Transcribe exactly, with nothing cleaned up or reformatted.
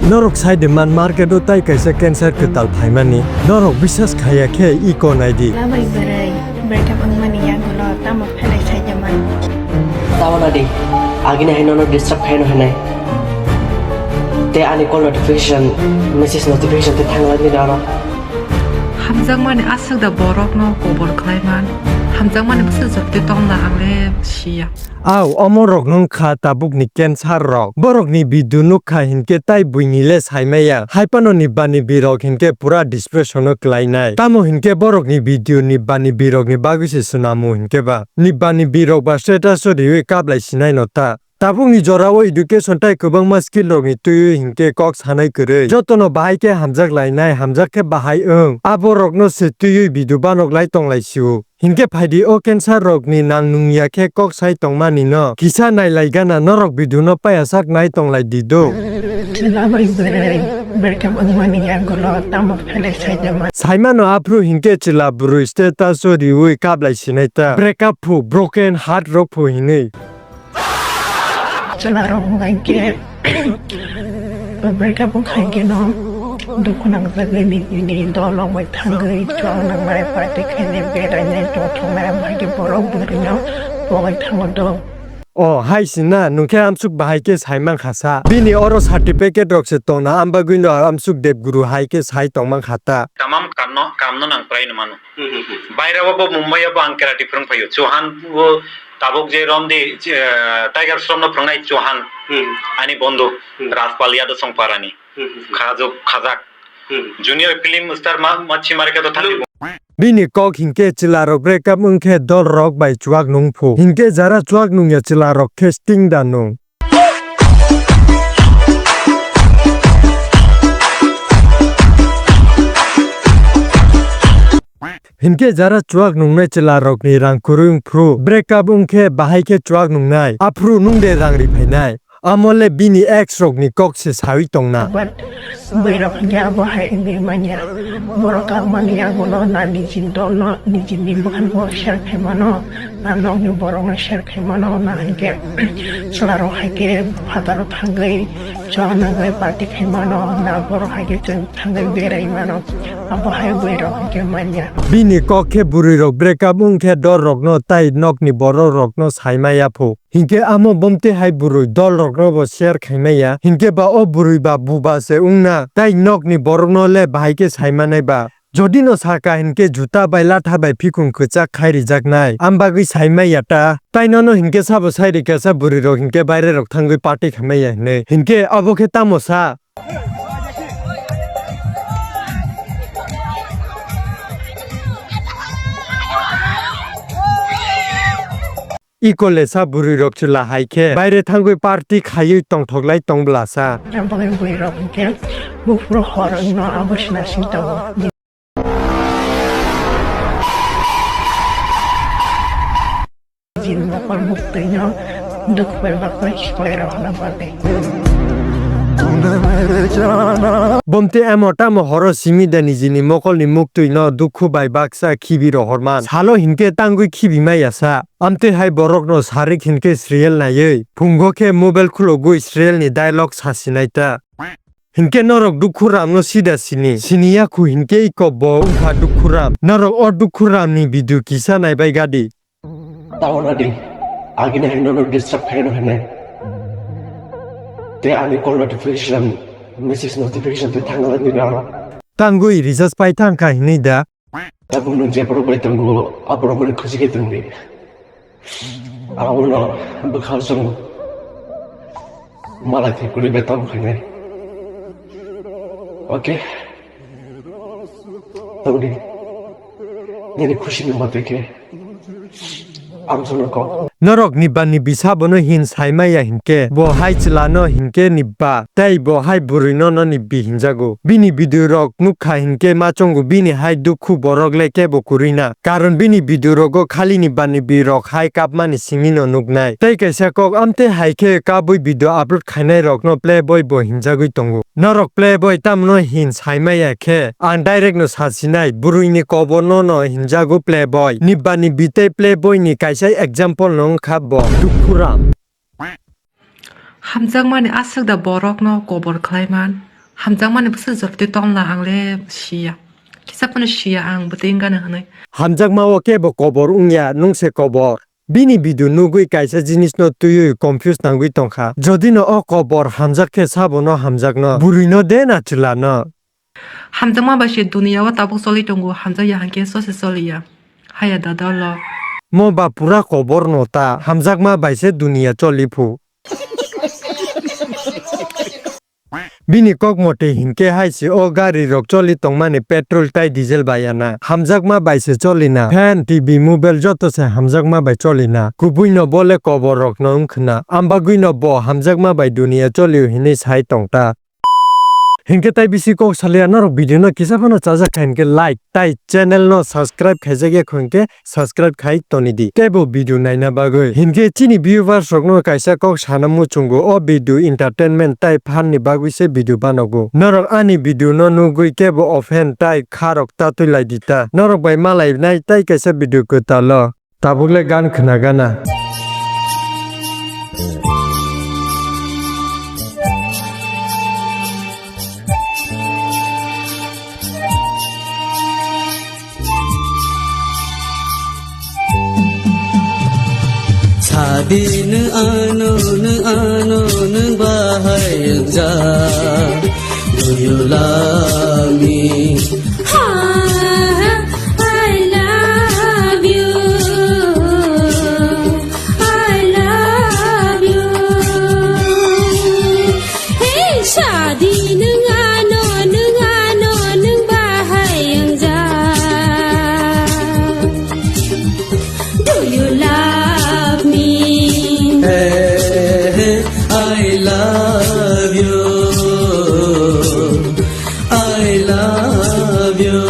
Norok sai de man market o tai kaisa cancer kwtal phaimani. Norok biswas khaiya khe iko nai di. Labai bwrwi, breakup wngmani yagulo tamo phelai sai de man. Tamo nadi, agini hai nono disturb khaino hinai. Te ani call notification, message notification te thangla nini aro. Hamjakmani aswk da borokno kobor khlai man. Hamjakmani bwsajwk tei tongna ang le siya. Au, omo rok wng kha tabukni cancer rok. Borokni video nukha hinkhe tai buini le saimaya. Haipano ni bani birok hinkhe pura depression o kwlainai. Tamo hinkhe borokni video ni bani birokni bagwi se swnamu hinkhe ba. Ni bani birok ba status o riwi kablai sinai no ta. Tabukni jorao education tai kwbangma skill rokni twiwi hinkhe kok sanai kwrwi. Jotono bahai khe hamjak lainai, hamjak khe bahai wng. Abo rokno se twiwi video banok lai tong lai sio. Hinkhe phaidi o cancer rokni nang nungya khe kok sai tongmani no. Kisa nai lai gana norok video no paya sak nai tong lai di do. Chwla bai bwrwi breakup wngmani yagulo tamo phelai sai de man. Saimano aphuru hinkhe chwla bwrwi status o riwi kablai sinai ta. Breakup phu, broken heart rok phu hinwi. Chwlarok wngkha khe, breakup wngkha khe no dukhu nangjagwi nini dol rok bai thangwi chwla nangnai party khainai berainai tongthoknai, amhai khe borok bwrwino pogwi thango do. O hai sina, nwng khe amsuk bahai khe sai mankha sa. Bini oro certificate rok se tongna, ambagwino amsuk debguru hai khe sai tongmankha ta. Tamam kamno, kamno nang prai no mano. Hmm, hmm, hmm. Bairao bo Mumbai o bo ang karate phwrwng phaio. Chauhan bo tabuk je romdi, eh, Tiger Shroff no phwrwngnai Chauhan. Hmm. Ani bondhu, hmm, Rajpal Yadav Songparani. Hmm, hmm, hmm. Khajak, khajak. Hmm. Junior film star ma, machi marke to thangdi. Bini kok hinkhe chwla rok breakup wngkhe dol rok bai chuak nung phu. Hinkhe jara chuak nungya chwla rok khe sting da nung. Hinkhe jara chuak nungnai chwla rokni rang kwrwi wngphru, breakup wngkhe bahai khe chuak nungnai, aphru nung de rang ri phainai? Amo le bini ex rokni kok se sawi tongna. But bwrwi rok hinkhe abo hai wngwi manya. Borok kangmani yagulo na nijini dolno, nijini bwkhango share khai mano. Na nokni borokno share khai mano, na hinkhe chwlarok hai khe phataro thangwi chwla nangwi party khai mano, na borok hai khe chwng thangwi berai mano, abo hai bwrwi rok hinkhe manya. Bini kok khe bwrwi rok breakup wng khe dol rokno tai nokni borok rokno sai maya pho. Hinkhe amo bomte hai bwrwi dol rokno bo share khai maya, hinkhe ba o bwrwi ba buba se wngna tai nokni borokno le bahai khe sai manai ba. Jodi no saka hinkhe juta bai latha bai phikung kwchak khai rijaknai, am bagwi sai maya ta. Tai nono hinkhe sabo sai rikha sa bwrwi rok hinkhe baire rok thangwi party khamaya hinwi. Hinkhe abo khe tamo sa? Iko le sa bwrwi rok chwla hai khe baire thangwi party khaiwi tongthok lai tong bwla sa. Aboni bwrwi rok hinkhe buphuru hor wngno abo sina sing tongo. Jin mokol muktwino dukhu bai bakla hiklai rok hana bagwi. Bomte amo tamo horo simi da nijini mokolni muktwino dukhu bai baksa khibi rohorman. Salo hinkhe tangwi khibi maya sa. Amtwi hai borokno sarik hinkhe serial naiwi, phungo khe mobile khulogwi serial ni dialogue sasinai ta. Hinkhe norok Dukhuram no sida sini, sini yakhu hinkhe iko bo wngkha Dukhuram. Norok o Dukhuram ni video kisa naibai gadi. Tamo nadi, agini hai nono disturb khaino hinai. Te ani call notification, message notification te thangna nini aro. Tangwi recharge pai thangkha hinwi da. Tabuk nwng je borok bai tongo, a borok bai khusi khe tongdi. Abono bwkhak chwng malai thai kwrwi bai tamo khainai. Okay. Tabukni nini khusini matwi khe. Ang chwngno kok. Norok ni ba ni bisa bono hin sai maya hinkhe, bo hai chwla no hinkhe ni ba, tei bo hai bwrwi no no ni bi hinjago. Bini video rok nukha hinkhe ma chongo bini hai dukhu borok le kebo kwrwi na. Karon bini video rogo khali ni ba ni bi rok hai kapmani simi no nuknai. Tei kaisa kok amtwi hai khe kabwi video upload khainai rok no playboy bo hinjagwi tongo. Norok playboy tamno hin sai maya khe, ang direct no sasinai, bwrwini koborno no hinjago playboy. Ni ba ni bi tei playboy ni kaisa example no wngkha bo Dukhuram. Hamjakmani aswk da borokno kobor khlai man? Hamjakmani bwswk jortwi tongla ang le siya. Kisa phano siya ang bwtwi wngani hwnwi. Hamjakma o kebo kobor wngya, nwng se kobor. Bini video nugwi kaisa jinisno twiwi confuse nangwi tongkha. Jodi no o kobor hamjak khe sabono hamjakno, bwrwino de na chwlano. Hamjakma bai se duniya o tabuk choli tongo, hamjakya hwnkhe sose choliya. Haya dada lo. Mo ba pura kobor no ta, hamjakma bai se duniya choli phu. Bini kok motwi hinkhe hai se o gari rok choli tongmani petrol tai diesel bai ya na. Hamjakma bai se choli na. Fan, T V, mobile joto se hamjakma bai choli na. Kubui no bo le kobor rok no wng khna. Ambagwi no bo hamjakma bai duniya choli o hinwi sai tong ta. Hinkhe tai bisi kok saliya norok video no kisa phano chajak kha hinkhe like tai channel no subscribe khaijak ya kho hinkhe subscribe khai toni di teibo video naina bagwi. Hinkhe chini viewers rokno kaisa kok sana muchungo, o video entertainment tai fun ni bagwi se video banogo. Norok ani video no nugwi kebo open tai kha rok tatwi lai di ta. Norok bai malai nai tai kaisa video kwtal o. Tabuk le gan khna gana. Sadi nung ano, nung ano, nung bahai wngja. Do you love me? I love you. I love you. Hey, sadi nung ano, nung ano, nung bahai wngja. Do you love me? Hey, I love you. I love you.